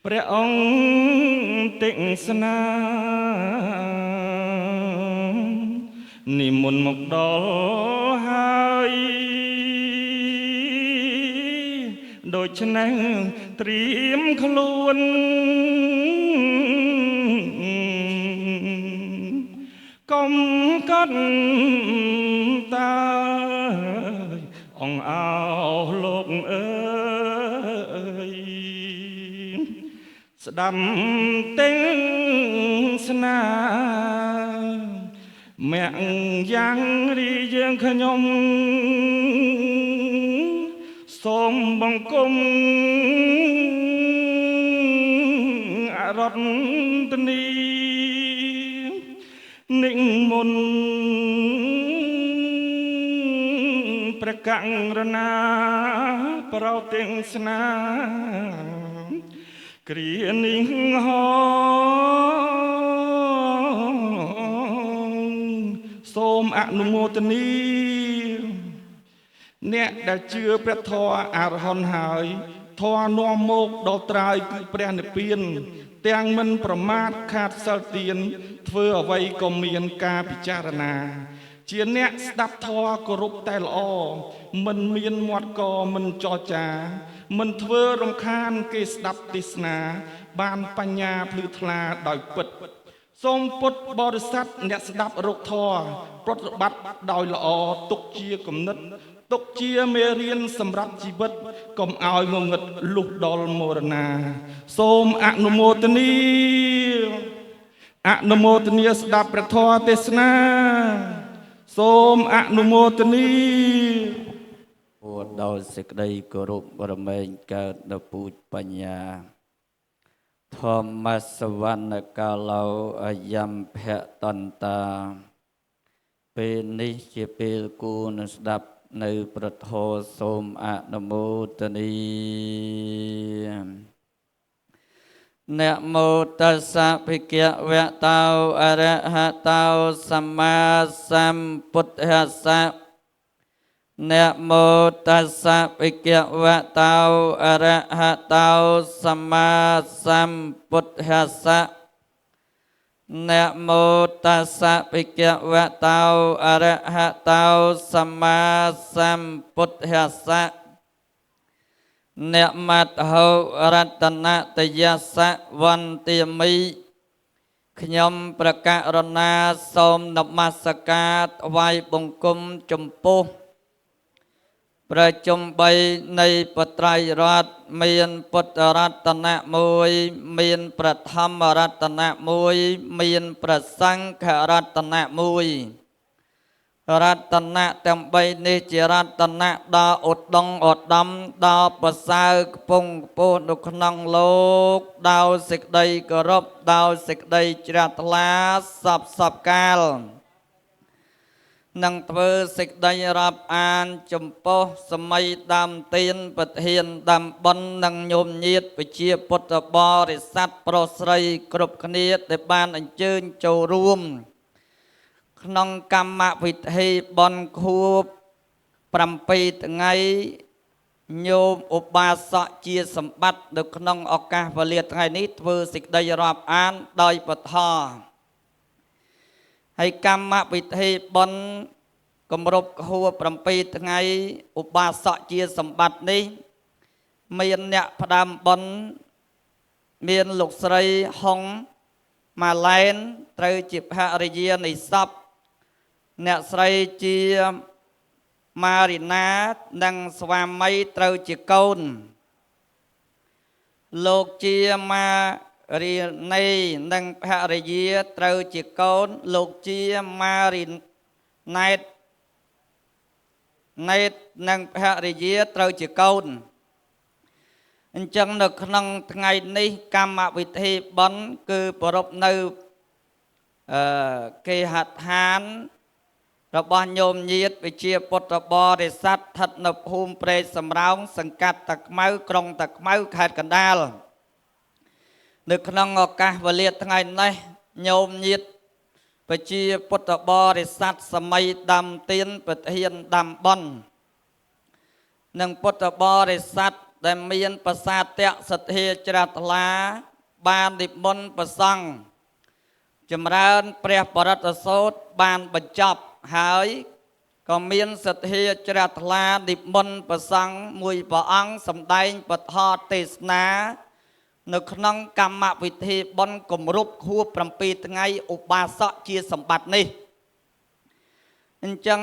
ព្រះអង្គទេសនានិមន្តមកដល់ហើយដូច្នេះត្រៀមខ្លួនកុំកត់តាអងអោលោកអើយស្ដាំទេសនាមាក់យ៉ាងរីយើងខ្ញុំសូមបង្គំអរតនីនិមន្តព្រះករណាប្រោទេសនាគ្រានេះហងសូមអនុមោទនីអ្នកដែលជឿព្រះធម៌អរហន្តហើយធម៌នាំមកដល់ត្រើយគឺព្រះនិព្វាន ទាំងមិនប្រមាទខាតសិលទាន ធ្វើអ្វីក៏មានការពិចារណា ជាអ្នកស្ដាប់ធម៌គោរពតែល្អមិនមានមាត់កមិនចរចា មិនធ្វើរំខានគេស្ដាប់ទេសនា បានបញ្ញាភ្លឺថ្លាដោយពិត សូមពុទ្ធបរិស័ទអ្នកស្ដាប់រកធម៌ប្រតិបត្តិដោយល្អទុកជាគំនិត ទុកជាមេរៀនសម្រាប់ជីវិត កុំឲ្យងងឹតលុះដល់មរណា សូមអនុមោទនាអនុមោទនាស្ដាប់ព្រះធម៌ទេសនា សូមអនុមោទនា ពួរដោយសេចក្តីគោរពរមែងកើតនៅពូជបញ្ញា ធម្មសវណ្ណកាឡោអយំភតន្តា ពេលនេះជាពេលគួរនឹងស្ដាប់នៅព្រះធម៌សូមអនុមោទនានមោតស្សៈភិក្ខវៈតោអរហតោសម្មាសម្ពុទ្ធស្សៈនមោតស្សៈភិក្ខវៈតោអរហតោសម្មាសម្ពុទ្ធស្សៈនមោតស្សៈភិក្ខវៈតោអរហតោសម្មាសម្ពុទ្ធស្សៈនមតហោរតនតយសៈវន្ទាមិខ្ញុំប្រកាសរណាសូមនមស្ការថ្វាយបង្គំចំពោះប្រជុំ3នៃបត្រៃរតន៍មានពុទ្ធរតនៈមួយ មានប្រធមរតនៈមួយ មានប្រសង្ឃរតនៈមួយរតនៈទាំង3នេះជារតនៈដ៏ឧត្តមឧត្តមដ៏ប្រសើរខ្ពង់ខ្ពស់នៅក្នុងលោកដោយសេចក្តីគោរពដោយសេចក្តីជ្រះថ្លាសពសពកាលនឹងធ្វើសេចក្តីរាប់អានចំពោះសម័យដើមទានប្រធានដើមបុណ្យនិងញោមញាតប្រជាពុទ្ធបរិស័ទប្រុសស្រីគ្រប់គ្នាដែលបានអញ្ជើញចូលរួមក្នុងកម្មវិធីបុណ្យខួប7ថ្ងៃញោមឧបាសកជាសម្បត្តិនៅក្នុងឱកាសវេលាថ្ងៃនេះធ្វើសេចក្តីរាប់អានដោយពធហើយកម្មវិធីបុណ្យគម្រប់ខួប7ថ្ងៃឧបាសកជាសម្បត្តិនេះមានអ្នកផ្ដើមបុណ្យមានលោកស្រីហុងម៉ាឡែនត្រូវជាភរិយានៃសពអ្នកស្រីជាម៉ារីណានិងស្វាមីត្រូវជាកូនលោកជាម៉ារីណេនិងភរិយាត្រូវជាកូនលោកជាម៉ារីណែតណែតនិងភរិយាត្រូវជាកូនអញ្ចឹងនៅក្នុងថ្ងៃនេះកម្មវិធីបុណ្យគឺប្រារព្ធនៅគេហដ្ឋានរបស់ញោមញាតវិជាពុទ្ធបរិស័ទស្ថិតនៅភូមិព្រែកសំរោងសង្កាត់តាខ្មៅក្រុងតាខ្មៅខេត្តកណ្ដាលនៅក្នុងឱកាសវេលាថ្ងៃនេះញោមញាតប្រជាពុទ្ធបរិស័ទសម័យដើមទានប្រធានដើមបុណ្យនិងពុទ្ធបរិស័ទ ដែលមានប្រសាទៈសទ្ធាជ្រះថ្លាបាននិមន្តប្រសង់ចម្រើនព្រះបរិត្តសូត្របានបញ្ចប់ហើយក៏មានសទ្ធាជ្រះថ្លានិមន្តប្រសង់មួយព្រះអង្គសម្ដែងពធទេសនានៅក្នុងកម្មវិធីបុណ្យគម្រប់ខួប7ថ្ងៃឧបាសកជាសម្បត្តិនេះអញ្ចឹង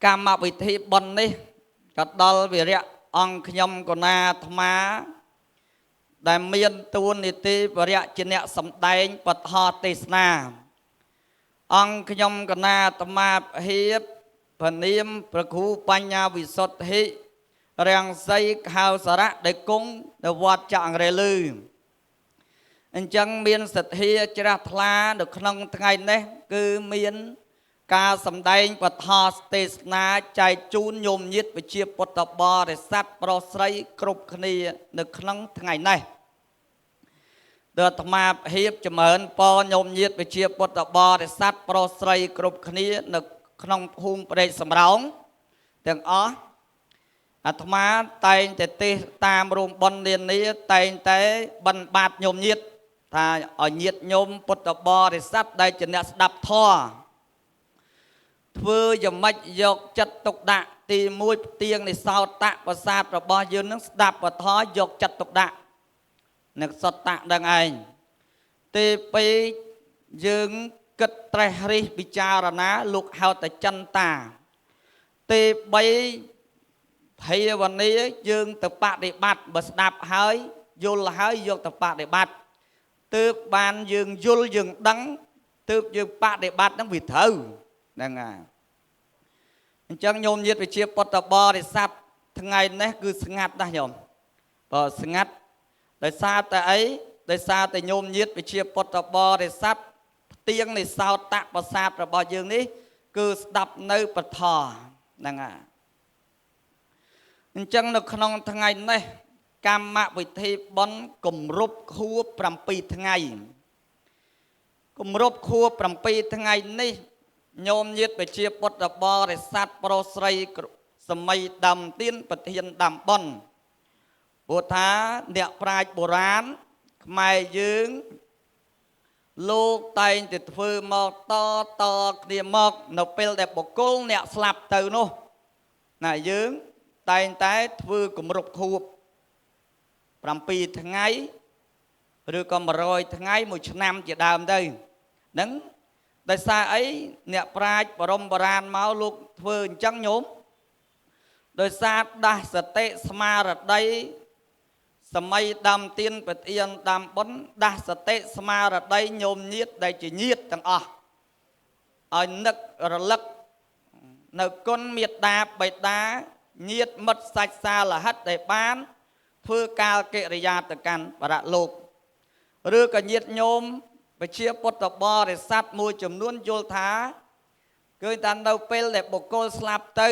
កម្មវិធីបុណ្យនេះក៏ដល់វិរៈអង្គខ្ញុំកណាអាត្មាដែលមានតួនាទីវរៈជាអ្នកសម្ដែងពធទេសនាអង្គខ្ញុំកណាអាត្មាហៀបពនាមព្រះគ្រូបញ្ញាវិសុទ្ធិរាំងសីហៅសារៈដែលគង់នៅវត្តចាក់អង្រែលឺអញ្ចឹងមានសទ្ធាជ្រះថ្លានៅក្នុងថ្ងៃនេះគឺមានការសម្ដែងពធទេសនាចែកជូនញោមញាតិប្រជាពុទ្ធបរិស័ទប្រុសស្រីគ្រប់គ្នានៅក្នុងថ្ងៃនេះដល់អាត្មាហៀបចម្រើនពរញោមញាតិប្រជាពុទ្ធបរិស័ទប្រុសស្រីគ្រប់គ្នានៅក្នុងភូមិព្រែកសំរោងទាំងអស់អាត្មាតែងតែទេសតាមរោងបុណ្យនានាតែងតែបិណ្ឌបាតញោមញាតិថាឲ្យញាតិញោមពុទ្ធបរិស័ទដែលជាអ្នកស្ដាប់ធម៌ធ្វើយ៉ាងម៉េចយកចិត្តទុកដាក់ទី1ផ្ទៀងនៃសោតៈប្រសាទរបស់យើងនឹងស្ដាប់ពធយកចិត្តទុកដាក់នឹងសតៈនឹងឯងទី2យើងគិតត្រេះរិះពិចារណាលោកហៅតែចន្តាទី3ភាវនាយើងទៅបដិបត្តិបើស្ដាប់ហើយយល់ហើយយកទៅបដិបត្តិទើបបានយើងយល់យើងដឹងទើបយើងបដិបត្តិនឹងវាត្រូវហ្នឹងហើយអញ្ចឹងញោមញាតិវិជាពុទ្ធបរិស័ទថ្ងៃនេះគឺស្ងាត់ណាស់ញោមបើស្ងាត់ដោយសារតែអីដោយសារតែញោមញាតិវិជាពុទ្ធបរិស័ទផ្ទៀងនៃសោតៈប្រសាទរបស់យើងនេះគឺស្ដាប់នៅពធហ្នឹងហើយអញ្ចឹងនៅក្នុងថ្ងៃនេះកម្មវិធីបុណ្យគម្រប់ខួប7ថ្ងៃគម្រប់ខួប7ថ្ងៃនេះញោមញាតិប្រជាពុទ្ធបរិស័ទប្រុសស្រីសម័យដាំទៀនប្រធានដាំបុណ្យព្រោះថាអ្នកប្រាជ្ញបុរាណខ្មែរយើងលោកតែងតែធ្វើមកតតគ្នាមកនៅពេលដែលបុគ្គលអ្នកស្លាប់ទៅនោះណាយើងតែងតែធ្វើគម្រប់ខួប7ថ្ងៃឬក៏100ថ្ងៃមួយឆ្នាំជាដើមទៅហ្នឹងដោយសារអីអ្នកប្រាជ្ញបរមបុរាណមកលោកធ្វើអញ្ចឹងញោមដោយសារដាស់សតិស្មារតីសម័យដាំទៀនប្រធានដាំបុណ្យដាស់សតិស្មារតីញោមញាតិដែលជាញាតិទាំងអស់ឲ្យនឹករលឹកនៅគុណមេត្តាបិតាញាតិមិត្តសាច់សាលហិតដែលបានធ្វើកាលកិរិយាទៅកាន់បរលោកឬក៏ញាតិញោមប្រជាពុទ្ធបរិស័ទមួយចំនួនយល់ថាគឺតែនៅពេលដែលបុគ្គលស្លាប់ទៅ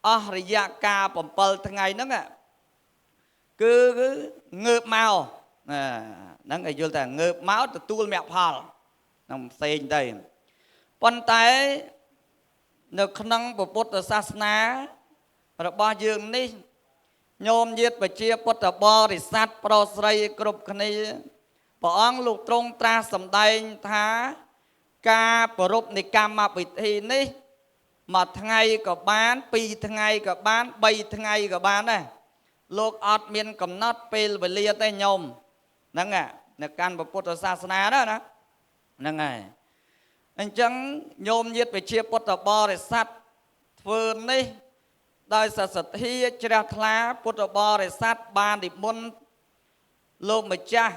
អស់រយៈកាល7ថ្ងៃហ្នឹងគឺងើបមកហ្នឹងឲ្យយល់ថាងើបមកទទួលមគ្គផលហ្នឹងផ្សេងទៅប៉ុន្តែនៅក្នុងពុទ្ធសាសនារបស់យើងនេះញោមញាតិប្រជាពុទ្ធបរិស័ទប្រុសស្រីគ្រប់គ្នាព្រះអង្គលោកទ្រង់ត្រាស់សម្ដែងថាការប្រារព្ធនៃកម្មវិធីនេះមួយថ្ងៃក៏បានពីរថ្ងៃក៏បាន3ថ្ងៃក៏បានដែរលោកអត់មានកំណត់ពេលវេលាទេញោមហ្នឹងនៅកាន់ពុទ្ធសាសនាណាហ្នឹងហើយអញ្ចឹងញោមញាតិប្រជាពុទ្ធបរិស័ទធ្វើនេះដោយសទ្ធាជ្រះថ្លាពុទ្ធបរិស័ទបាននិមន្តលោកម្ចាស់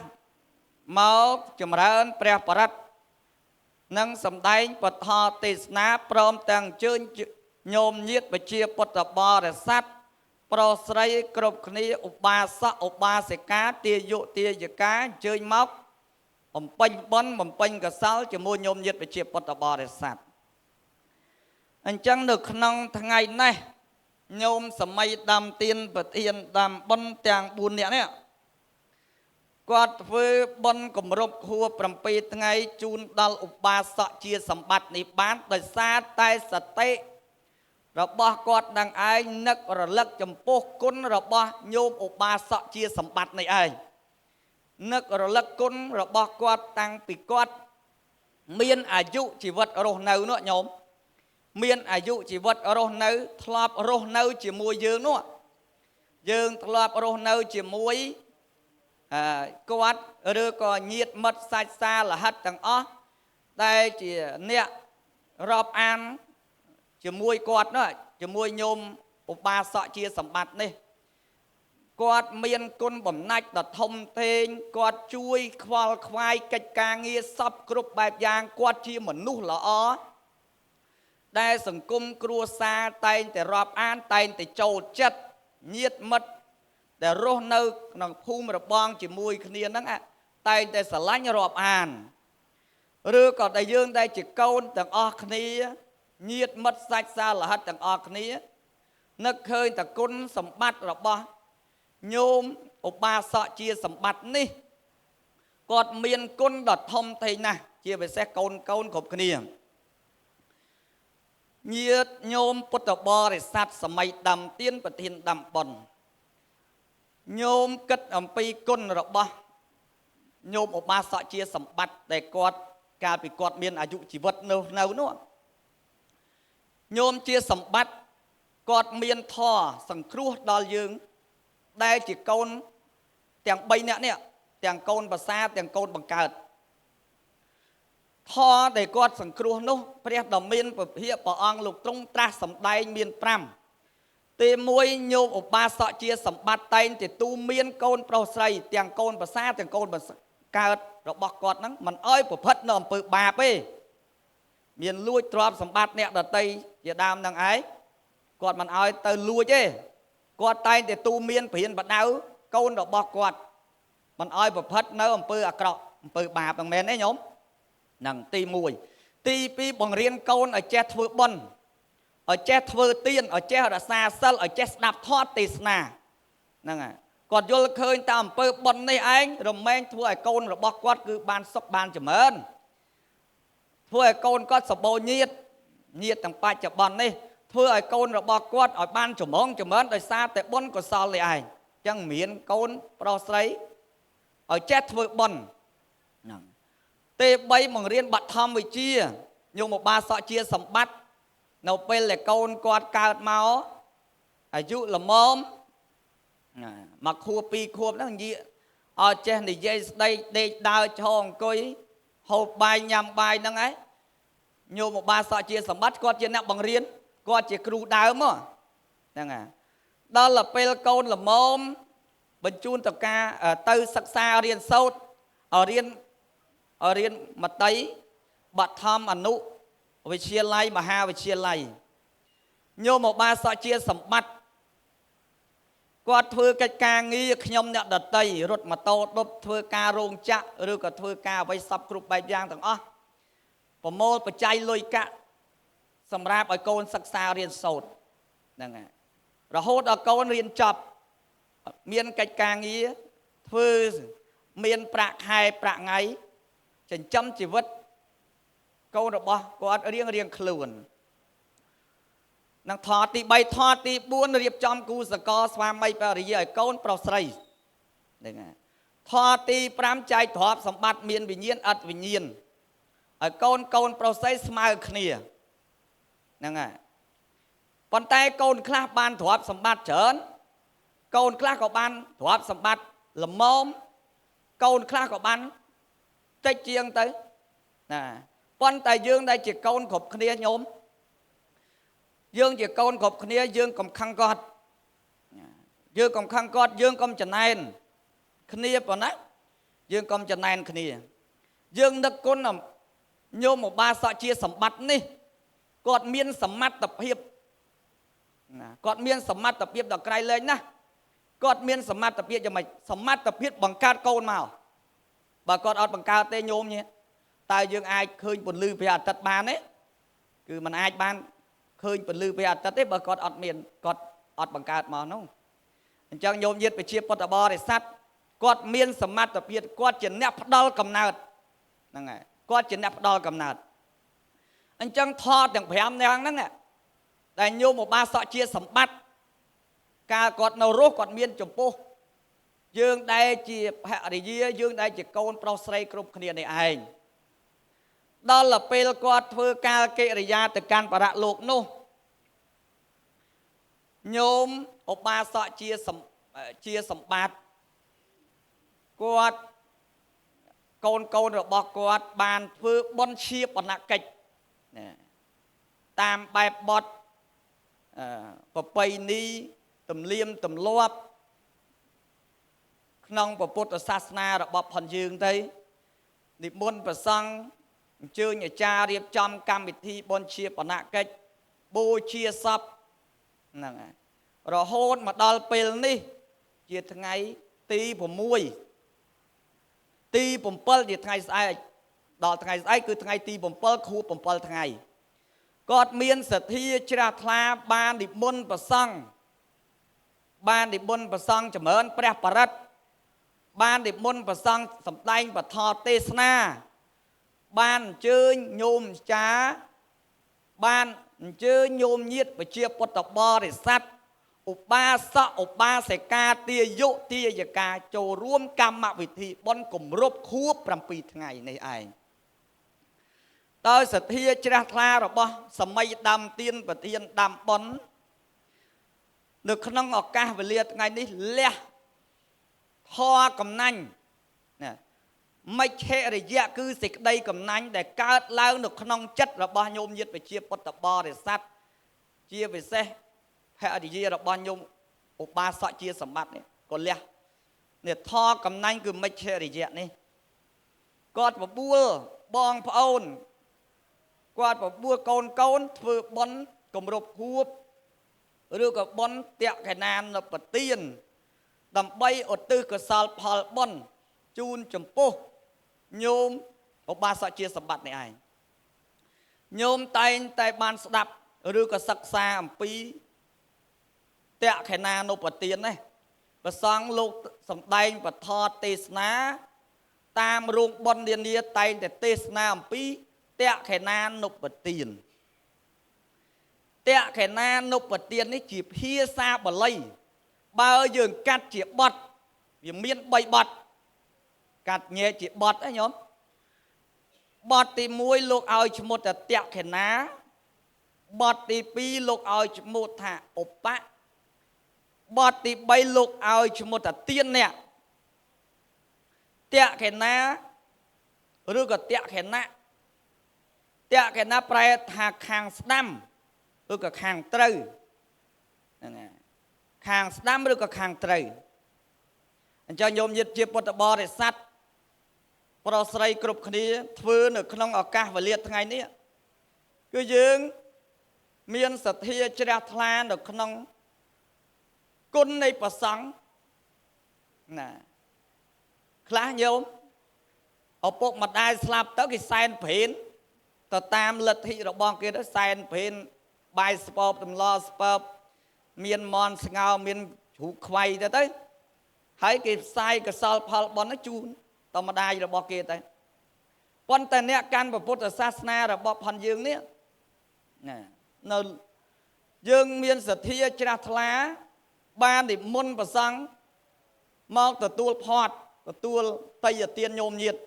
មកចម្រើនព្រះបរិត្តនិងសម្ដែងពធទេសនាព្រមទាំងអញ្ជើញញោមញាតិប្រជាពុទ្ធបរិស័ទប្រុសស្រីគ្រប់គ្នាឧបាសកឧបាសិកាទាយុទាយកាអញ្ជើញមកបំពេញបុណ្យបំពេញកុសលជាមួយញោមញាតិប្រជាពុទ្ធបរិស័ទអញ្ចឹងនៅក្នុងថ្ងៃនេះញោមសម័យដាំទៀនប្រធានដាំបុណ្យទាំង4នាក់នេះគាត់ធ្វើបុណ្យគម្រប់ខួប7ថ្ងៃជូនដល់ឧបាសកជាសម្បត្តិនេះបានដោយសារតែសតិ របស់គាត់នឹងឯងនឹករលឹកចំពោះគុណរបស់ញោមឧបាសកជាសម្បត្តិនេះឯងនឹករលឹកគុណរបស់គាត់តាំងពីគាត់មានអាយុជីវិតរស់នៅនោះញោមមានអាយុជីវិតរស់នៅធ្លាប់រស់នៅជាមួយយើងនោះយើងធ្លាប់រស់នៅជាមួយគាត់ឬក៏ញាតិមិត្តសាច់សាលហិតទាំងអស់ដែលជាអ្នករាប់អានជាមួយគាត់នោះជាមួយញោមឧបាសកជាសម្បត្តិនេះគាត់មានគុណបំណាច់ដ៏ធំធេងគាត់ជួយខ្វល់ខ្វាយកិច្ចការងារសពគ្រប់បែបយ៉ាងគាត់ជាមនុស្សល្អដែលសង្គមគ្រួសារតែងតែរាប់អានតែងតែចូលចិត្តញាតិមិត្តដែលរស់នៅក្នុងភូមិរបងជាមួយគ្នាហ្នឹងតែងតែស្រឡាញ់រាប់អានឬក៏ដែលយើងដែលជាកូនទាំងអស់គ្នាញាតិមិត្តសាច់សាលហិតទាំងអស់គ្នានឹកឃើញតែគុណសម្បត្តិរបស់ញោមឧបាសកជាសម្បត្តិនេះគាត់មានគុណដ៏ធំធេងណាស់ជាពិសេសកូនកូនគ្រប់គ្នាញាតិញោមពុទ្ធបរិស័ទសម័យដាំទៀនប្រធានដាំបុណ្យញោមគិតអំពីគុណរបស់ញោមឧបាសកជាសម្បត្តិដែលគាត់កាលពីគាត់មានអាយុជីវិតនៅនោះញោមជាសម្បត្តិគាត់មានធម៌សង្គ្រោះដល់យើងដែលជាកូនទាំង3នាក់នេះទាំងកូនប្រសាទាំងកូនបង្កើតធម៌ដែលគាត់សង្គ្រោះនោះព្រះដ៏មានពភាព្រះអង្គលោកទ្រង់ត្រាស់សម្ដែងមាន5ទី1ញោមឧបាសកជាសម្បត្តិតែងតែទូមានកូនប្រុសស្រីទាំងកូនប្រសាទាំងកូនបង្កើតរបស់គាត់ហ្នឹងមិនអោយប្រព្រឹត្តនៅអំពើបាបទេមានលួចទ្រព្យសម្បត្តិអ្នកដទៃជាដើមហ្នឹងឯងគាត់មិនអោយទៅលួចទេគាត់តែងតែទូមានព្រានបដៅកូនរបស់គាត់មិនអោយប្រព្រឹត្តនៅអំពើអាក្រក់អំពើបាបហ្នឹងមែនទេញោមហ្នឹងទី1ទី2បង្រៀនកូនឲ្យចេះធ្វើបុណ្យឲ្យចេះធ្វើទានឲ្យចេះរក្សាសិលឲ្យចេះស្ដាប់ធម៌ទេសនាហ្នឹងហើយគាត់យល់ឃើញតាមអំពើបុណ្យនេះឯងរមែងធ្វើឲ្យកូនរបស់គាត់គឺបានសុខបានចម្រើនធ្វើឲ្យកូនគាត់សបោញាតញាតទាំងបច្ចុប្បន្ននេះធ្វើឲ្យកូនរបស់គាត់ឲ្យបានចម្រុងចម្រើនដោយសារតែបុណ្យកុសលនេះឯងអញ្ចឹងមានកូនប្រុសស្រីឲ្យចេះធ្វើបុណ្យហ្នឹងទេ3បង្រៀនបឋមវិជ្ជាញោមឧបាសកជាសម្បត្តិនៅពេលដែលកូនគាត់កើតមកអាយុល្មមមកខួប2ខួបហ្នឹងនិយាយឲ្យចេះនិយាយស្ដីដេកដើរឈរអង្គុយហូបបាយញ៉ាំបាយហ្នឹងឯងញោមឧបាសកជាសម្បត្តិគាត់ជាអ្នកបង្រៀនគាត់ជាគ្រូដើមហ្នឹងហើយដល់ពេលកូនល្មមបញ្ជូនទៅការទៅសិក្សារៀនសូត្រឲ្យរៀនមតីបឋមអនុវិទ្យាល័យមហាវិទ្យាល័យញោមឧបាសកជាសម្បត្តិគាត់ធ្វើកិច្ចការងារខ្ញុំអ្នកដតីរត់ម៉ូតូដប់ធ្វើការរោងចក្រឬក៏ធ្វើការអ្វីសពគ្រប់បែបយ៉ាងទាំងអស់ប្រមូលបច្ច័យលុយកាក់សម្រាប់ឲ្យកូនសិក្សារៀនសូត្រហ្នឹងហើយរហូតដល់កូនរៀនចប់មានកិច្ចការងារធ្វើមានប្រាក់ខែប្រាក់ថ្ងៃចិញ្ចឹមជីវិតកូនរបស់គាត់រៀងរៀងខ្លួននឹងថតទី3ថតទី4រៀបចំគូសកលស្វាមីភរិយាឲ្យកូនប្រុសស្រីហ្នឹងហើយថតទី5ចែកទ្រព្យសម្បត្តិមានវិញ្ញាណអត់វិញ្ញាណឲ្យកូនប្រុសស្រីស្មើគ្នាហ្នឹងហើយប៉ុន្តែកូនខ្លះបានទ្រព្យសម្បត្តិច្រើនកូនខ្លះក៏បានទ្រព្យសម្បត្តិល្មមកូនខ្លះក៏បានតិចជាងទៅណាប៉ុន្តែយើងដែលជាកូនគ្រប់គ្នាញោមយើងជាកូនគ្រប់គ្នាយើងកុំខឹងគាត់យើងកុំខឹងគាត់យើងកុំចំណែនគ្នាប៉ុណ្ណាយើងកុំចំណែនគ្នាយើងនឹកគុណញោមឧបាសកជាសម្បត្តិនេះគាត់មានសមត្ថភាពណាគាត់មានសមត្ថភាពដល់ក្រៃលែងណាស់គាត់មានសមត្ថភាពយ៉ាងម៉េចសមត្ថភាពបង្កើតកូនមកបើគាត់អត់បង្កើតទេញោមញតើយើងអាចឃើញពន្លឺព្រះអាទិត្យបានទេគឺมันអាចបានឃើញពន្លឺព្រះអាទិត្យទេបើគាត់អត់មានគាត់អត់បង្កើតមកនោះអញ្ចឹងញោមញាតិប្រជាពុទ្ធបរិស័ទគាត់មានសមត្ថភាពគាត់ជាអ្នកផ្ដល់កំណើតហ្នឹងហើយគាត់ជាអ្នកផ្ដល់កំណើតអញ្ចឹងថតទាំង5នាក់ហ្នឹង ដែលញោមឧបាសកជាសម្បត្តិកាលគាត់នៅរស់គាត់មានចំពោះយើងដែលជាភរិយាយើងដែលជាកូនប្រុសស្រីគ្រប់គ្នានេះឯងដល់ពេលគាត់ធ្វើកាលកិរិយាទៅកាន់បរលោកនោះញោមឧបាសកជាសម្បត្តិគាត់កូនរបស់គាត់បានធ្វើបុណ្យឈាបនកិច្ចណាតាមបែបបទប្រពៃណីទំនៀមទម្លាប់ក្នុងពុទ្ធសាសនារបស់ផនយើងទៅនិមន្តព្រះសង្ឃអញ្ជើញអាចារ្យរៀបចំកម្មវិធីបុណ្យឈាបនកិច្ចបូជាសពហ្នឹងហើយរហូតមកដល់ពេលនេះជាថ្ងៃទី6ទី7ជាថ្ងៃស្អែកដល់ថ្ងៃស្អែកគឺថ្ងៃទី7ខួប7ថ្ងៃគាត់មានសទ្ធាជ្រះថ្លាបាននិមន្តព្រះសង្ឃបាននិមន្តព្រះសង្ឃចម្រើនព្រះបរិត្តបាននិមន្តព្រះសង្ឃសម្ដែងពធទេសនាបានអញ្ជើញញោមចាបានអញ្ជើញញោមញាតិប្រជាពុទ្ធបរិស័ទឧបាសកឧបាសិកាទាយុទាយកាចូលរួមកម្មវិធីបុណ្យគម្រប់ខួប7ថ្ងៃនេះឯងដោយសទ្ធាជ្រះថ្លារបស់សម័យដើមទៀនប្រធានដើមបុណ្យនៅក្នុងឱកាសវេលាថ្ងៃនេះលះធម៌កំណាញ់ណាមច្ឆរិយៈគឺសេចក្តីកំណាញ់ដែលកើតឡើងនៅក្នុងចិត្តរបស់ញោមញាតិប្រជាពុទ្ធបរិស័ទជាពិសេសភរិយារបស់ញោមឧបាសកជាសម្បត្តិនេះក៏លះនេះធម៌កំណាញ់គឺមច្ឆរិយៈនេះគាត់បបួលបងប្អូនគាត់បបួលកូនធ្វើបុណ្យគម្រប់ខួបឬក៏បុណ្យតក្កណានប្រទានដើម្បីឧទ្ទិសកុសលផលបុណ្យជូនចំពោះញោមឧបាសកជាសម្បត្តិនេះឯងញោមតែងតែបានស្ដាប់ឬក៏សិក្សាអំពីតក្កណានុប្រទាននេះព្រះសង្ឃលោកសម្ដែងពធទេសនាតាមរោងបុណ្យនានាតែងតែទេសនាអំពីតក្កណានុប្រទានតក្កណានុប្រទាននេះជាភាសាបាលីបើយើងកាត់ជាបទវាមាន3បទកាត់ញែកជាបទហ៎ញោមបទទី1លោកឲ្យឈ្មោះថាតក្កណាបទទី2លោកឲ្យឈ្មោះថាឧបៈបទទី3លោកឲ្យឈ្មោះថាទានៈតក្កណាឬក៏តក្កណៈតក្កណាប្រែថាខាងស្ដាំឬក៏ខាងត្រូវហ្នឹងហើយខាងស្ដាំឬក៏ខាងត្រូវអញ្ចឹងញោមញាតិជាពុទ្ធបរិស័ទប្រុសស្រីគ្រប់គ្នាធ្វើនៅក្នុងឱកាសវេលាថ្ងៃនេះគឺយើងមានសទ្ធាជ្រះថ្លានៅក្នុងគុណនៃព្រះសង្ឃណាខ្លះញោមឪពុកម្ដាយស្លាប់ទៅគេសែនព្រេនទៅតាមលទ្ធិរបស់គេទៅសែនព្រេនបាយស្ពបតម្លស្ពបមានមន់ស្ងោមានជ្រូកខ្វៃទៅហើយគេផ្សាយកសលផលបុណ្យជូនតម្ដាយរបស់គេទៅប៉ុន្តែអ្នកកាន់ពុទ្ធសាសនារបស់ផនយើងនេះណានៅយើងមានសទ្ធាជ្រះថ្លាបាននិមន្តព្រះសង្ឃមកទទួលផាត់ទទួលតយទានញោមញាតិ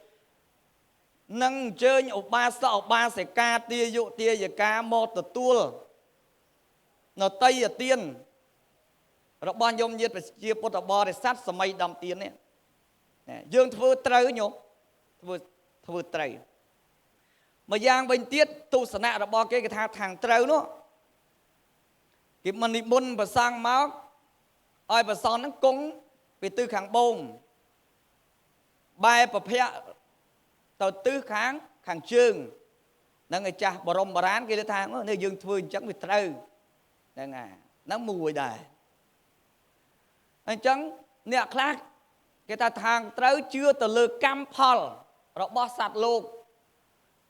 និងអញ្ជើញឧបាសកឧបាសិកាទាយុទាយកាមកទទួលនៅតយទានរបស់ញោមញាតិប្រជាពុទ្ធបរិស័ទសម័យដើមទាននេះយើងធ្វើត្រូវញោមធ្វើត្រូវមួយយ៉ាងវិញទៀតទស្សនៈរបស់គេគេថាខាងត្រូវនោះគេមិននិមន្តព្រះសង្ឃមកឲ្យព្រះសង្ឃហ្នឹងគង់ពីទិសខាងបូមបែរប្រភៈទៅទិសខាងជើងហ្នឹងឯចាស់បរមបុរាណគេថានេះយើងធ្វើអញ្ចឹងវាត្រូវហ្នឹងហើយហ្នឹងមួយដែរអញ្ចឹងអ្នកខ្លះគេថាทางត្រូវជឿទៅលើកម្មផលរបស់សត្វលោក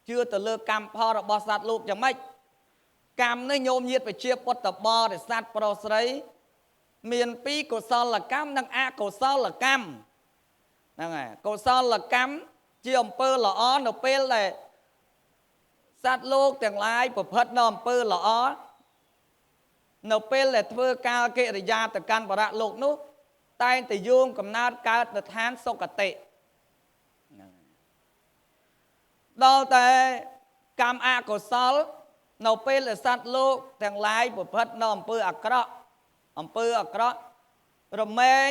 ជឿទៅលើកម្មផលរបស់សត្វលោកយ៉ាងម៉េចកម្មនេះញោមញាតិប្រជាពុទ្ធបរិស័ទប្រុសស្រីមានពីរកុសលកម្មនិងអកុសលកម្មហ្នឹងហើយកុសលកម្មជាអំពើល្អនៅពេលដែលសត្វលោកទាំងឡាយប្រព្រឹត្តនៅអំពើល្អ នៅពេលដែលធ្វើកាលកិរិយាទៅកាន់បរៈលោកនោះតែងតែយោងកំណើតកើតនៅឋានសុគតិដល់តែកម្មអកុសលនៅពេលដែលសត្វលោកទាំងឡាយប្រព្រឹត្តនៅអំពើអាក្រក់អំពើអាក្រក់រមែង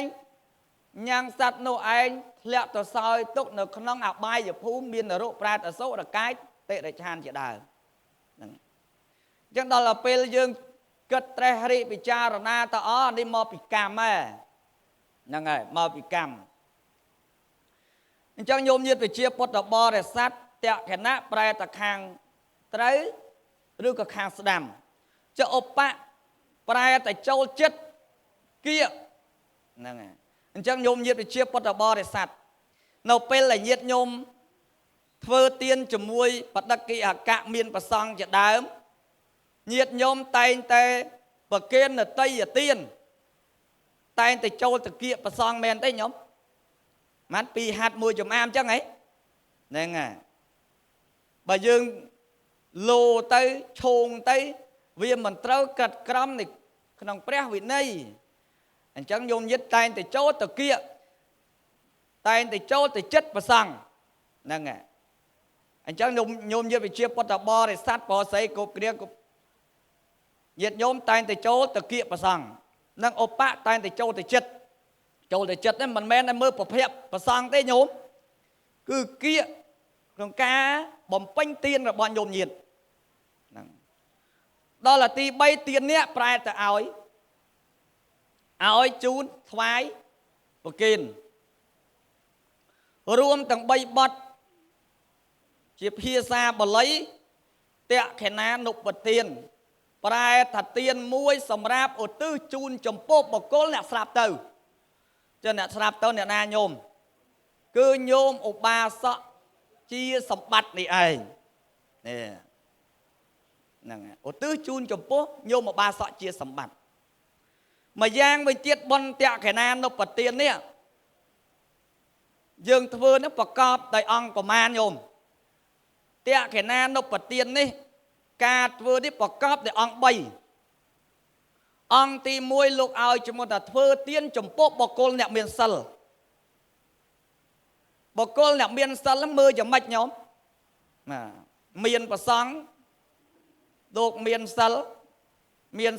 ញ៉ាំងសត្វនោះឯងធ្លាក់ទៅសោយទុកនៅក្នុងអបាយភូមិមាននរកប្រែតអសុរកាយតិរិឆានជាដើមហ្នឹងអញ្ចឹងដល់ពេលយើងគិតត្រេះរិះពិចារណាទៅអនេះមកពីកម្មហ្នឹងហើយមកពីកម្មអញ្ចឹងញោមញាតិប្រជាពុទ្ធបរិស័ទតក្ខណៈប្រែតខាងត្រូវឬក៏ខាងស្ដាំចុះឧបៈប្រែតែចូលចិត្តគៀកហ្នឹងហើយអញ្ចឹងញោមញាតិប្រជាពុទ្ធបរិស័ទនៅពេលដែលញាតិញោមធ្វើទានជាមួយបដិកិហកៈមានប្រសង់ជាដើមញាតិញោមតែងតែប្រគេននតីយទានតែងតែចូលទៅគៀកប្រសង់មែនទេញោមម៉ាត់ពីរហាត់មួយចំអាមអញ្ចឹងហីហ្នឹងហើយបើយើងលោទៅឈោងទៅវាមិនត្រូវក្រិតក្រមនៅក្នុងព្រះវិន័យអញ្ចឹងញោមញាតិតែងតែចូលទៅគៀកតែងតែចូលទៅចិត្តប្រសង់ហ្នឹងហើយអញ្ចឹងញោមញាតិវិជាពុទ្ធបរិស័ទបរស័យគ្រប់គ្រាគ្រប់ញាតិញោមតែងតែចូលទៅគៀកប្រសង់និងឧបៈតែងតែចូលទៅចិត្តចូលទៅចិត្តហ្នឹងមិនមែនតែមើលប្រភពប្រសង់ទេញោមគឺគៀកក្នុងការបំពេញទានរបស់ញោមញាតិហ្នឹងដល់ទី3ទាននេះប្រែទៅឲ្យជូនថ្វាយប្រគេនរួមទាំង3បទជាភាសាបាលីតក្ខណានុបទានប្រែថាទានមួយសម្រាប់ឧទ្ទិសជូនចំពោះបុគ្គលអ្នកស្លាប់ទៅចុះអ្នកស្លាប់ទៅអ្នកណាញោមគឺញោមឧបាសកជាសម្បត្តិនេះឯងនេះហ្នឹងឧទ្ទិសជូនចំពោះញោមឧបាសកជាសម្បត្តិមួយយ៉ាងវិញទៀតបុណ្យតក្ខណានុបទាននេះយើងធ្វើនឹងប្រកបដោយអង្គប្រមាណញោមតក្ខណានុបទាននេះការធ្វើនេះប្រកបដោយអង្គ3អង្គទី1លោកឲ្យជំនួសថាធ្វើទានចំពោះបុគ្គលអ្នកមានសិលបុគ្គលអ្នកមានសិលមើលយ៉ាងម៉េចញោមណាមានប្រសង់លោកមានសិលមាន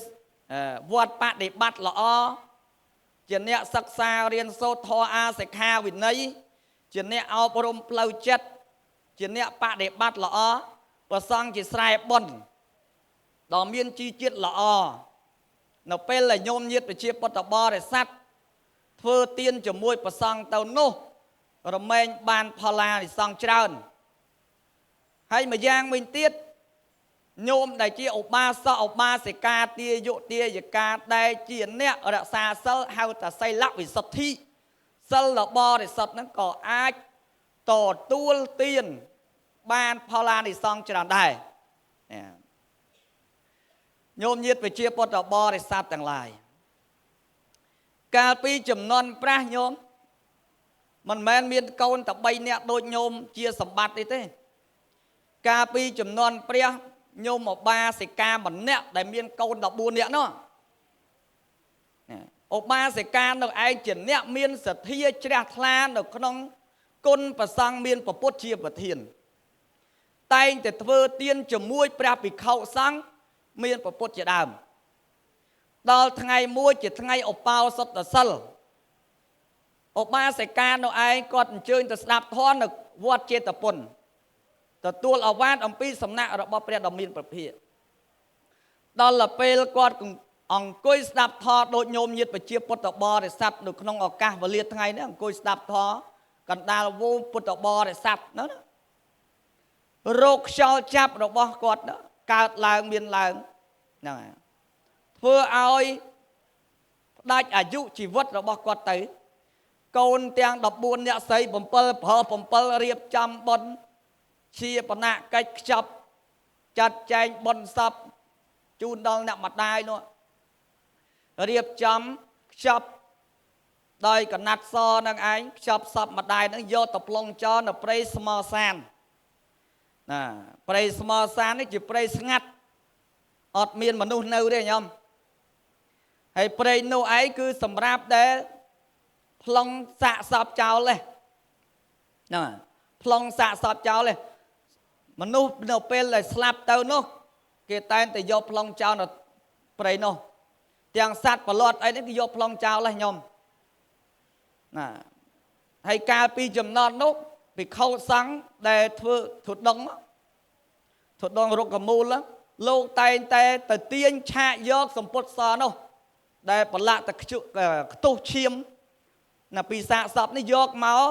វត្តបដិបត្តិល្អជាអ្នកសិក្សារៀនសូត្រធម៌អាសិក្ខាវិន័យជាអ្នកអប់រំផ្លូវចិត្តជាអ្នកបដិបត្តិល្អប្រសង់ជាស្រែបុណ្យដ៏មានជីជាតិល្អនៅពេលដែលញោមញាតិប្រជាពុទ្ធបរិស័ទធ្វើទានជាមួយប្រសង់ទៅនោះរមែងបានផលានិសង្សច្រើនហើយមួយយ៉ាងវិញទៀតញោមដែលជាឧបាសកឧបាសិកាទាយុទាយកាដែលជាអ្នករក្សាសិលហៅថាសីលវិសុទ្ធិសិលបរិសុទ្ធហ្នឹងក៏អាចទទួលទានបានផលានិសង្សច្រើនដែរញោមញាតិប្រជាពុទ្ធបរិស័ទទាំងឡាយកាលពីចំនួនប្រាស់ញោមមិនមែនមានកូនតែ3នាក់ដូចញោមជាសម្បត្តិទេកាលពីចំនួនព្រះញោមឧបាសិកាម្នាក់ដែលមានកូន14នាក់នោះឧបាសិកានៅឯងជាអ្នកមានសទ្ធាជ្រះថ្លានៅក្នុងគុណប្រសង់មានពពុទ្ធជាប្រធានតែងតែធ្វើទានជាមួយព្រះភិក្ខុសង្ឃមានពពុទ្ធជាដើមដល់ថ្ងៃមួយជាថ្ងៃឧបោសថសិលឧបាសិកានៅឯងគាត់អញ្ជើញទៅស្ដាប់ធម៌នៅវត្តចេតពុនទទួលឱវាទអំពីសំណាក់របស់ព្រះដ៏មានព្រះភិក្ខដល់ពេលគាត់អង្គុយស្ដាប់ធម៌ដូចញោមញាតិប្រជាពុទ្ធបរិស័ទនៅក្នុងឱកាសវេលាថ្ងៃនេះអង្គុយស្ដាប់ធម៌កណ្ដាលវងពុទ្ធបរិស័ទនោះណារោគខ្យល់ចាប់របស់គាត់កើតឡើងមានឡើងហ្នឹងហើយធ្វើឲ្យផ្ដាច់អាយុជីវិតរបស់គាត់ទៅកូនទាំង14អ្នកស្រី7ប្រុស7រៀបចំបុណ្យជាបណកិច្ចខ្ចប់ចាត់ចែងបុណ្យសពជូនដល់អ្នកម្ដាយនោះរៀបចំខ្ចប់ដោយកណាត់សនឹងឯងខ្ចប់សពម្ដាយនឹងយកទៅប្លង់ចោលនៅព្រៃស្មោសានណាព្រៃស្មោសាននេះជាព្រៃស្ងាត់អត់មានមនុស្សនៅទេញោម ហើយព្រៃនោះឯងគឺសម្រាប់ដែលប្លង់សាកសពចោលហ្នឹងប្លង់សាកសពចោលមនុស្សនៅពេលដែលស្លាប់ទៅនោះគេតែងតែយកប្លង់ចោលនៅព្រៃនោះទាំងសត្វប្រឡាត់អីនេះគេយកប្លង់ចោលហ្នឹងញោមណាហើយកាលពីចំណត់នោះភិក្ខុសង្ឃដែលធ្វើធុដងរុក្ខមូលលោកតែងតែទៅទាញឆាកយកសម្ពុតសនោះដែលប្រឡាក់តែខ្ទុះឈាមណាពីសាកសពនេះយកមក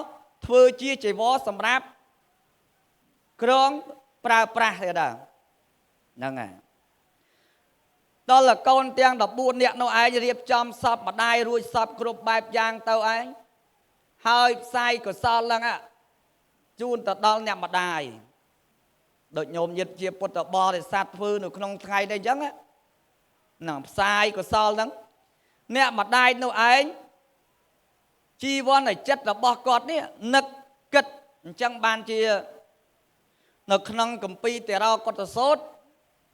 ធ្វើជាចីវរសម្រាប់ក្រងប្រើប្រាស់ទេដែរហ្នឹងហើយដល់កូនទាំង14នាក់នោះឯងរៀបចំសពម្ដាយរួចសពគ្រប់បែបយ៉ាងទៅឯងហើយផ្សាយកុសលហ្នឹងជូនទៅដល់អ្នកម្ដាយដូចញោមញាតិជាពុទ្ធបរិស័ទធ្វើនៅក្នុងថ្ងៃនេះអញ្ចឹងហ្នឹងផ្សាយកុសលហ្នឹងអ្នកម្ដាយនោះឯងជីវ័នចិត្តរបស់គាត់នេះនឹកគិតអញ្ចឹងបានជានៅក្នុងគម្ពីរតេរោកុតសោត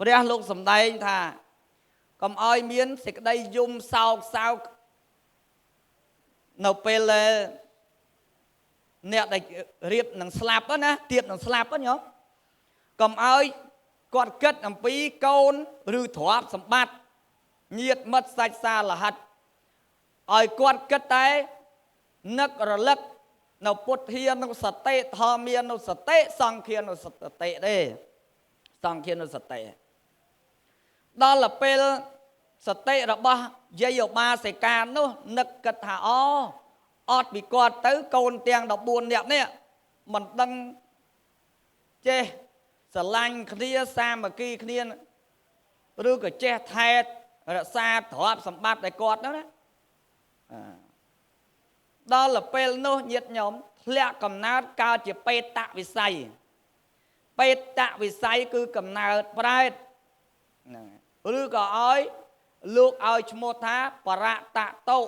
ព្រះលោកសម្ដែងថាកុំឲ្យមានសេចក្តីយំសោកសៅនៅពេលអ្នកដែលរៀបនឹងស្លាប់ណាទៀបនឹងស្លាប់ញោមកុំឲ្យគាត់គិតអំពីកូនឬទ្រព្យសម្បត្តិញាតិមិត្តសាច់សាលោហិតឲ្យគាត់គិតតែនឹករលឹកនៅពុទ្ធានុសតិធម្មានុសតិសង្ឃានុសតិទេសង្ឃានុសតិដល់ពេលសតិរបស់យាយឧបាសិកានោះនឹកគិតថាអត់ពីគាត់ទៅកូនទាំង14នាក់នេះមិនដឹងចេះស្រឡាញ់គ្នាសាមគ្គីគ្នាឬក៏ចេះថែរក្សាទ្រព្យសម្បត្តិឲ្យគាត់នោះណាដល់ពេលនោះញាតិញោមធ្លាក់កំណើតកើតជាបេតវិស័យបេតវិស័យគឺកំណើតប្រែតហ្នឹងឬក៏ឲ្យលោកឲ្យឈ្មោះថាបរតតោ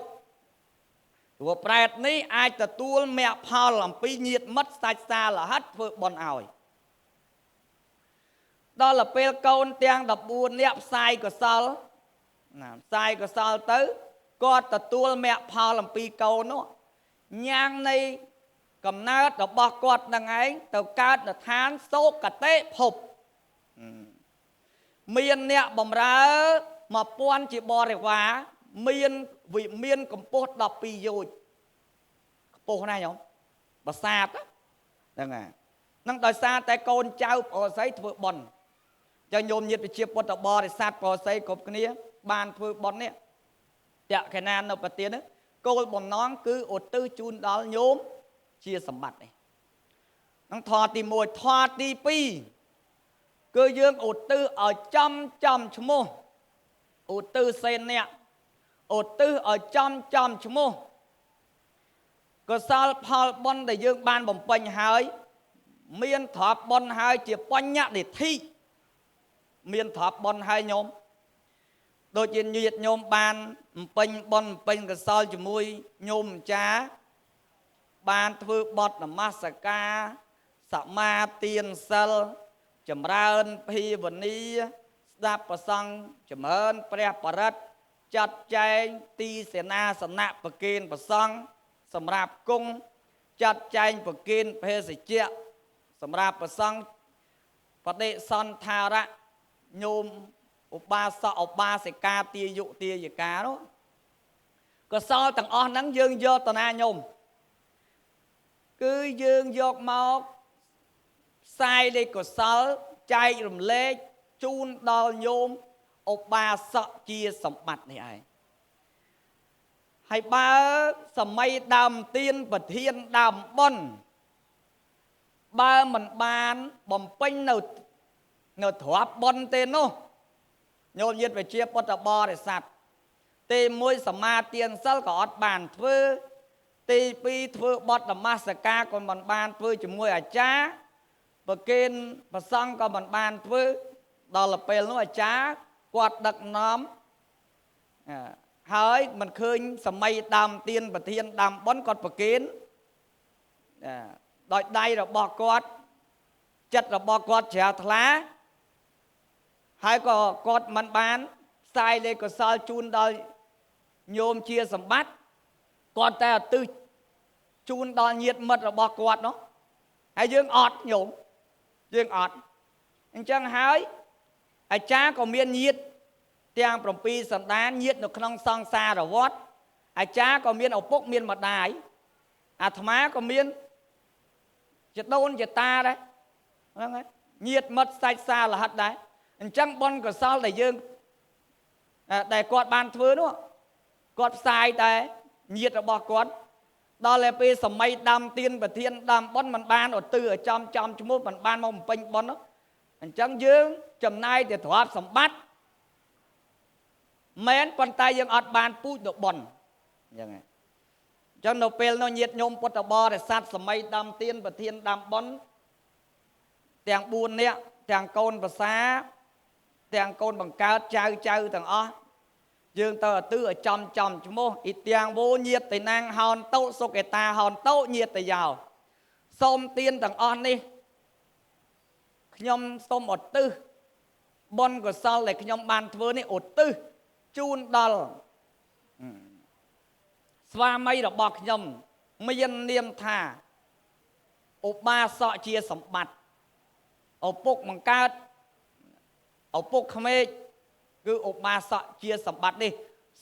ព្រោះប្រែតនេះអាចទទួលមគ្គផលអំពីញាតិមិត្តសាច់សាលោហិតធ្វើបុណ្យឲ្យដល់ពេលកូនទាំង14នាក់ផ្សាយកុសលណាផ្សាយកុសលទៅគាត់ទទួលមគ្គផលអំពីកូននោះញ៉ាំងនៃកំណើតរបស់គាត់នឹងឯងទៅកើតនៅឋានសូកតិភពមានអ្នកបំរើ1000ជាបរិវារមានវិមានកម្ពស់12យោជន៍ខ្ពស់ណាស់ញោមប្រាសាទហ្នឹងហើយនឹងដោយសារតែកូនចៅប្រុសស្រីធ្វើបុណ្យចឹងញោមញាតិប្រជាពុទ្ធបរិស័ទប្រុសស្រីគ្រប់គ្នាបានធ្វើបុណ្យនេះតក្កណានៅប្រទានគោលបំណងគឺឧទ្ទិសជូនដល់ញោមជាសម្បត្តិនេះនឹងធម៌ទី1ធម៌ទី2គឺយើងឧទ្ទិសឲ្យចំឈ្មោះឧទ្ទិសសេនៈឧទ្ទិសឲ្យចំឈ្មោះកុសលផលបុណ្យដែលយើងបានបំពេញហើយមានទ្រព្យបុណ្យហើយជាបញ្ញនិធិមានទ្រព្យបុណ្យហើយញោមដូចជាញាតិញោមបានបំពេញបុណ្យបំពេញកុសលជាមួយញោមម្ចាស់បានធ្វើបទនមស្ការសមាទានសិលចម្រើនភាវនាស្ដាប់ប្រសង្ឃចម្រើនព្រះបរិត្តចាត់ចែងទីសេនាសនៈប្រគេនប្រសង្ឃសម្រាប់គង់ចាត់ចែងប្រគេនភេសជ្ជៈសម្រាប់ប្រសង្ឃបដិសន្ធារៈញោមឧបាសកឧបាសិកាទាយុទាយិកានោះកុសលទាំងអស់ហ្នឹងយើងយកទៅណាញោមគឺយើងយកមកផ្សាយលេខកុសលចែករំលែកជូនដល់ញោមឧបាសកជាសម្បត្តិនេះឯងហើយបើសម័យដើមទៀនប្រធានដើមបុណ្យបើមិនបានបំពេញនៅទ្រព្យបុណ្យទេនោះញោមញាតិវិជាពុទ្ធបរិស័ទទី1សមាទានសិលក៏អត់បានធ្វើទី2ធ្វើបទនមស្ការក៏មិនបានធ្វើជាមួយអាចារ្យប្រគេនប្រសង្ឃក៏មិនបានធ្វើដល់ពេលនោះអាចារ្យគាត់ដឹកនាំហើយមិនឃើញសម័យដើមទៀនប្រធានដើមបុណ្យគាត់ប្រគេនដោយដៃរបស់គាត់ចិត្តរបស់គាត់ជ្រះថ្លាហើយក៏គាត់មិនបានផ្សាយលេខកុសលជូនដល់ ញោមជាសម្បត្តិគាត់តែឧទ្ទិសជូនដល់ញាតិមិត្តរបស់គាត់នោះហើយយើងអត់ញោមយើងអត់អញ្ចឹងហើយអាចារ្យក៏មានញាតិទាំង7សន្តានញាតិនៅក្នុងសង្សារវដ្តអាចារ្យក៏មានឪពុកមានម្ដាយអាត្មាក៏មានជាដូនជាតាដែរហ្នឹងហើយញាតិមិត្តសាច់សាលោហិតដែរអញ្ចឹងបុណ្យកុសលដែលយើងដែលគាត់បានធ្វើនោះគាត់ផ្សាយតែញាតិរបស់គាត់ដល់តែពេលសម័យដាំទៀនប្រធានដាំបុណ្យមិនបានឧទ្ទិសឲ្យចំចំឈ្មោះមិនបានមកបំពេញបុណ្យអញ្ចឹងយើងចំណាយតែទ្រព្យសម្បត្តិមែនប៉ុន្តែយើងអត់បានពូជទៅបុណ្យអញ្ចឹងអញ្ចឹងនៅពេលនោះញាតិញោមពុទ្ធបរិស័ទសម័យដាំទៀនប្រធានដាំបុណ្យទាំង4នាក់ទាំងកូនប្រសាទាំងកូនបង្កើតចៅចៅទាំងអស់យើងទៅឧទ្ទិសឲ្យចំចំឈ្មោះអ៊ីទាំងវោញាតិណាងហោនតោសុកេតាហោនតោញាតិយោសូមទៀនទាំងអស់នេះខ្ញុំសូមឧទ្ទិសបុណ្យកុសលដែលខ្ញុំបានធ្វើនេះឧទ្ទិសជូនដល់ស្វាមីរបស់ខ្ញុំមាននាមថាឧបាសកជាសម្បត្តិឪពុកបង្កើតឪពុកក្មេកគឺឧបាសកជាសម្បត្តិនេះ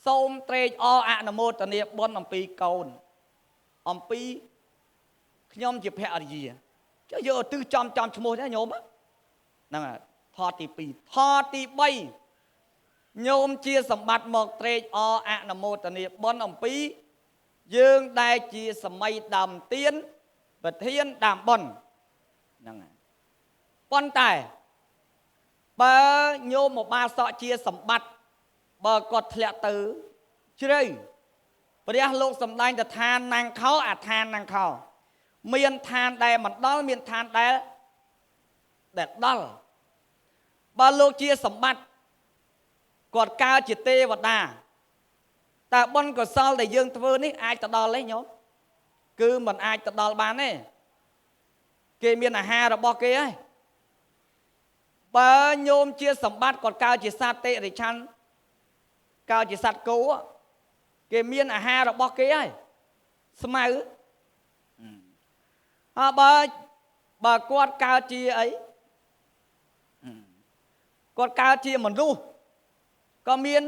សូមត្រេកអរអនុមោទនាបុណ្យអំពីកូនអំពីខ្ញុំជាភរិយាចុះយកឧទ្ទិសចំចំឈ្មោះទេញោមហ្នឹងថតទី2ថតទី3ញោមជាសម្បត្តិមកត្រេកអរអនុមោទនាបុណ្យអំពីយើងដែលជាសម័យដើមទៀនប្រធានដើមបុណ្យហ្នឹងប៉ុន្តែបើញោមឧបាសកជាសម្បត្តិបើគាត់ធ្លាក់ទៅជ្រៅព្រះលោកសំដែងទៅឋានណាងខោអាឋានណាងខោមានឋានដែលមិនដល់មានឋានដែលដល់បើលោកជាសម្បត្តិគាត់កើតជាទេវតាតើបុណ្យកុសលដែលយើងធ្វើនេះអាចទៅដល់ទេញោមគឺមិនអាចទៅដល់បានទេគេមានអាហាររបស់គេហើយបើញោមជាសម្បត្តិគាត់កើតជាសត្វតិរិឆានកើតជាសត្វគោគេមានអាហាររបស់គេហើយស្មៅហើយបើគាត់កើតជាអីគាត់កើតជាមនុស្សក៏មាន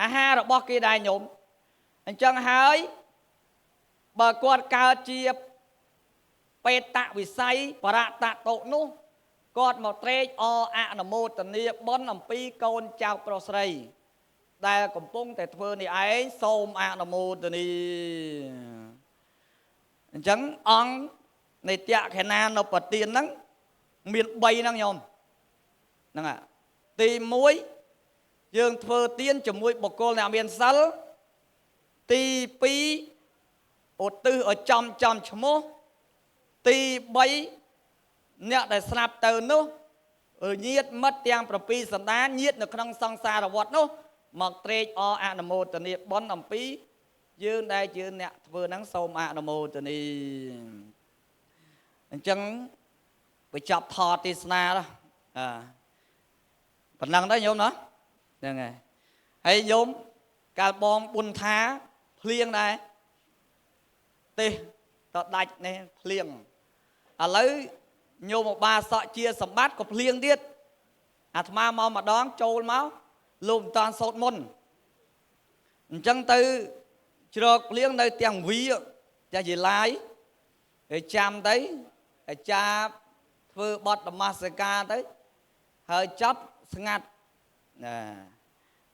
អាហាររបស់គេដែរញោមអញ្ចឹងហើយបើគាត់កើតជាបេតវិស័យបរតតុនោះគាត់មកត្រេកអរអនុមោទនាបុណ្យអំពីកូនចៅប្រុសស្រីដែលកំពុងតែធ្វើនេះឯងសូមអនុមោទនាអញ្ចឹងអង្គនៃតក្ខណានុបទានហ្នឹងមាន3ហ្នឹងញោមហ្នឹងទី1យើងធ្វើទានជាមួយបុគ្គលអ្នកមានសិលទី2ឧទ្ទិសឲ្យចំចំឈ្មោះទី3អ្នកដែលស្លាប់ទៅនោះញាតិមិត្តទាំង7សន្តានញាតិនៅក្នុងសង្សារវដ្តនោះមកត្រេកអរអនុមោទនាបុណ្យអំពីយើងដែលជាអ្នកធ្វើហ្នឹងសូមអនុមោទនាអញ្ចឹងបញ្ចប់ថតទេសនាប៉ុណ្ណឹងដែរញោមណាហ្នឹងហើយហើយញោមកាលបងប៊ុនថាភ្លៀងដែរទេសតដាច់នេះភ្លៀងឥឡូវញោមឧបាសកជាសម្បត្តិក៏ភ្លៀងទៀតអាត្មាមកម្ដងចូលមកលោកមិនតាន់សូត្រមុនអញ្ចឹងទៅជ្រកភ្លៀងនៅទាំងវីទាំងជាឡាយហើយចាំទៅអាចារ្យធ្វើបទនមស្ការទៅហើយចាប់ស្ងាត់ណា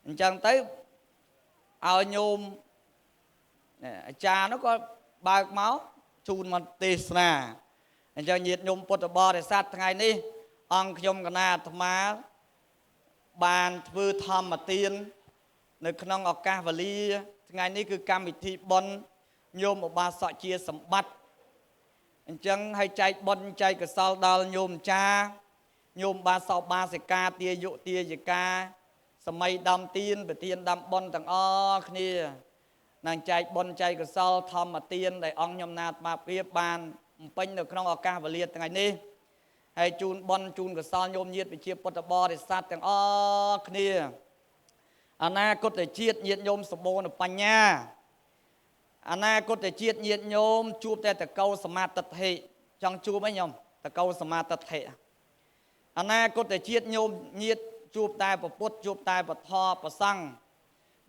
អញ្ចឹងទៅឲ្យញោមអាចារ្យនោះក៏បើកមកជូនមកទេសនាអញ្ចឹងញាតិញោមពុទ្ធបរិស័ទថ្ងៃនេះអង្គខ្ញុំកណាអាត្មាបានធ្វើធម្មទាននៅក្នុងឱកាសវេលាថ្ងៃនេះគឺកម្មវិធីបុណ្យញោមឧបាសកជាសម្បត្តិអញ្ចឹងឲ្យចែកបុណ្យចែកកុសលដល់ញោមចាញោមបាសកបាសិកាទាយុទាយកាសម័យដាំទៀនប្រធានដាំបុណ្យទាំងអស់គ្នានឹងចែកបុណ្យចែកកុសលធម្មទានដែលអង្គខ្ញុំណាអាត្មាភាពបានបំពេញនៅក្នុងឱកាសវេលាថ្ងៃនេះហើយជូនបុណ្យជូនកុសលញោមញាតិប្រជាពុទ្ធបរិស័ទទាំងអស់គ្នា អនាគតជាតិញាតិញោមសម្បូរនៅបញ្ញា អនាគតជាតិញាតិញោមជួបតែតកោសមាទិដ្ឋិ ចង់ជួបអីញោមតកោសមាទិដ្ឋិ អនាគតជាតិញោមញាតិជួបតែពពុទ្ធ ជួបតែពធប្រសង្ឃ។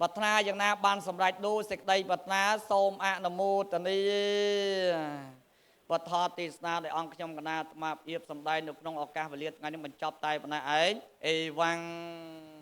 ប្រាថ្នាយ៉ាងណាបានសម្រេចដូចសេចក្តីប្រាថ្នា សូមអនុមោទនា។ ពធទេសនាដោយអង្គខ្ញុំកណាអាត្មាភាពសម្ដែងនៅក្នុងឱកាសវេលាថ្ងៃនេះបញ្ចប់តែប៉ុណ្ណេះឯង អេវ៉ាំង។